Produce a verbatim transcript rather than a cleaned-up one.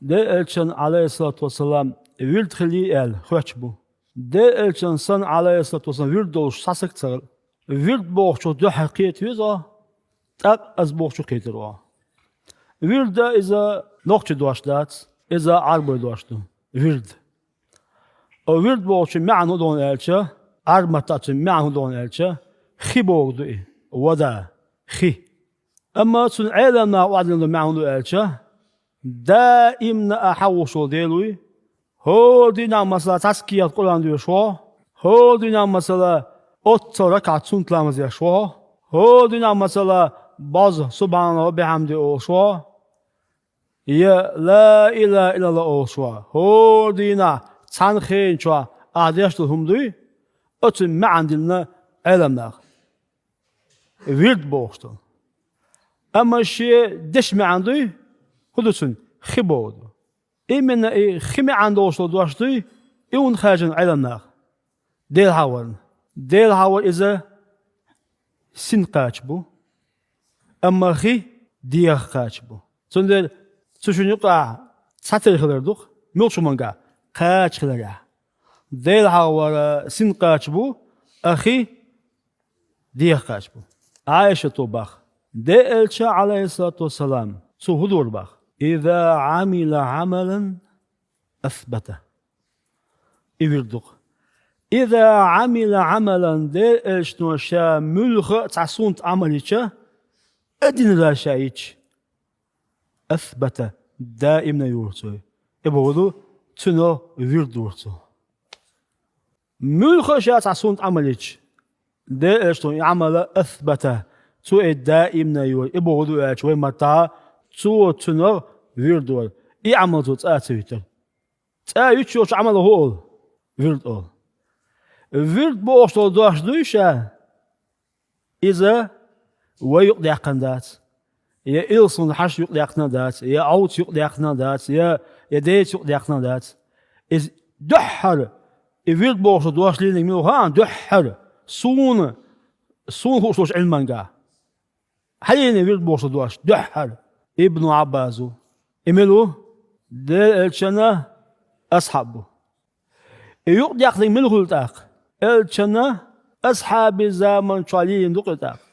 Делан элчан, Ӏалайхиссалату вассалам, вирд хилий аьлла хоьттуш бу. Делан элчан санна, Ӏалайхиссалату вассалам, вирд долуш цхьа саг ца хилла. Вирд бохучух дуьххьара кхета веза, тӀаккха ас бохучух кхетар ву. Вирд иза нохчийн дош дац, иза Ӏарбойн дош ду. Вирд. О, вирд бохучун маьӀна хӀун ду аьлча, Ӏарбойн маттахь цуьнан маьӀна хӀун ду аьлча, хи бохург ду и, вода, хи. Амма цуьнан Ӏеламнаха охьадиллина маьӀна хӀун ду аьлча, даимна ахь хьахош волу Дела вуй, хӀора дийнахь, масала, цхьацца кехат Къуръан доьшуш ву хьо, хӀора дийнахь, масала, оццул ракаӀат суннат ламаз еш ву хьо, хӀора дийнахь, масала, бӀозза «Субхьаналлахи ва бихьамди» олуш ву хьо, я «Ла илаха иллаллах» олуш ву хьо, хӀора дийнахь цхьана хенан чохь ахь деш долу хӀума дуй, оцуьнан маьӀна диллина Ӏеламнаха. Вирд бохуш долу. Амма шен дешан маьӀна дуй, хӀун ду цуьнан? Хи бохург ду. Именно и хи маьӀна долуш долу дош дуй, и хӀунда хаьржина Ӏеламнаха? Дела хьахаварна. Дела хьахавар иза синна кхача бу, амма хи дегӀах кхача бу. Цундела цу шинна юкъахь цхьатерра хилар ду-кх, муьлхачу хӀумангахь? Кхача хиларехь. Дела хьахавар синна кхача бу, а хи дегӀах кхача бу. Ӏайшата боху, Делан элча, Ӏалайхиссалату вассалам, цо хӀун дора боху: «Иза Ӏамила Ӏамалан асбата». И вирд ду-кх. «Иза Ӏамила Ӏамалан», Делан элчано ша муьлхха а цхьа суннат Ӏамал йича, а динарг ша йича, асбата, даимна йора цо. И бохург ду, цуьнан вирд вора цо. Муьлхха а ша цхьа суннат Ӏамал йича, Делан элчано и Ӏамал асбата, цо и даимна йора. И бохург ду аьлча вайн маттахь, цо цуьнан вирд вора. И Ӏамал цо цкъа а ца витира. Цкъа а юьтуш йолчу Ӏамалах хӀун олу? Вирд олу. Вирд бохуш долу дош дуй ша? Иза вай юкъадаьккхина дац, я илсаман хьаша юкъадаьккхина дац, я овца юкъадаьккхина дац, я, я деца юкъадаьккхина дац. Иза дуьххьара, и вирд бохуш долу дош лелийнарг мила ву хаьий, дуьххьара, суна, суна хууш долчу Ӏилманга. Хьан лелийна вирд бохуш долу дош дуьххьара? Ибн Ӏаббас ву. И мила ву? Делан элчанан асхьаб ву. И юкъадаьккхинарг мила хуьлу тӀаккха? Элчанан асхьабийн заман чохь лелийна ду-кх и тӀаккха.